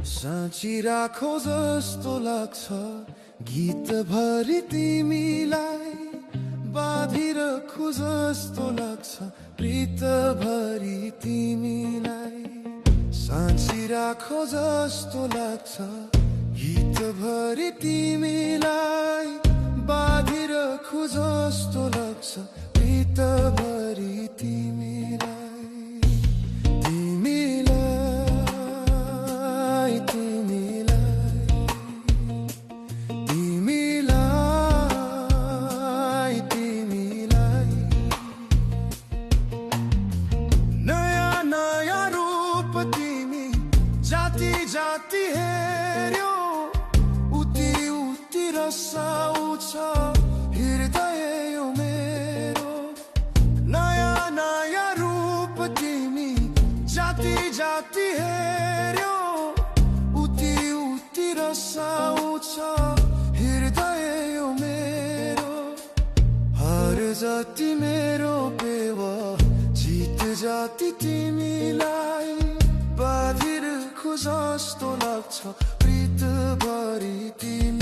साँची राखो जस्तो लाग्छ गीतभरि तिमीलाई, बाँधिरखु जस्तो लाग्छ प्रीतभरि तिमीलाई। साँची राखो जस्तो लाग्छ गीतभरि तिमीलाई, बाँधिरखु जस्तो लाग्छ प्रीतभरि तिमीलाई। जाति हेर्यो उति उति रसाउँछ हृदय यो मेरो। नयाँ नयाँ रूप तिमी जाति जाति हेर्यो उति उति रसाउँछ हृदय यो मेरो। हर जाति मेरो पेवा जित जाति तिमीलाई, बाँधिरखु जस्तो लाग्छ प्रीतभरि तिमी।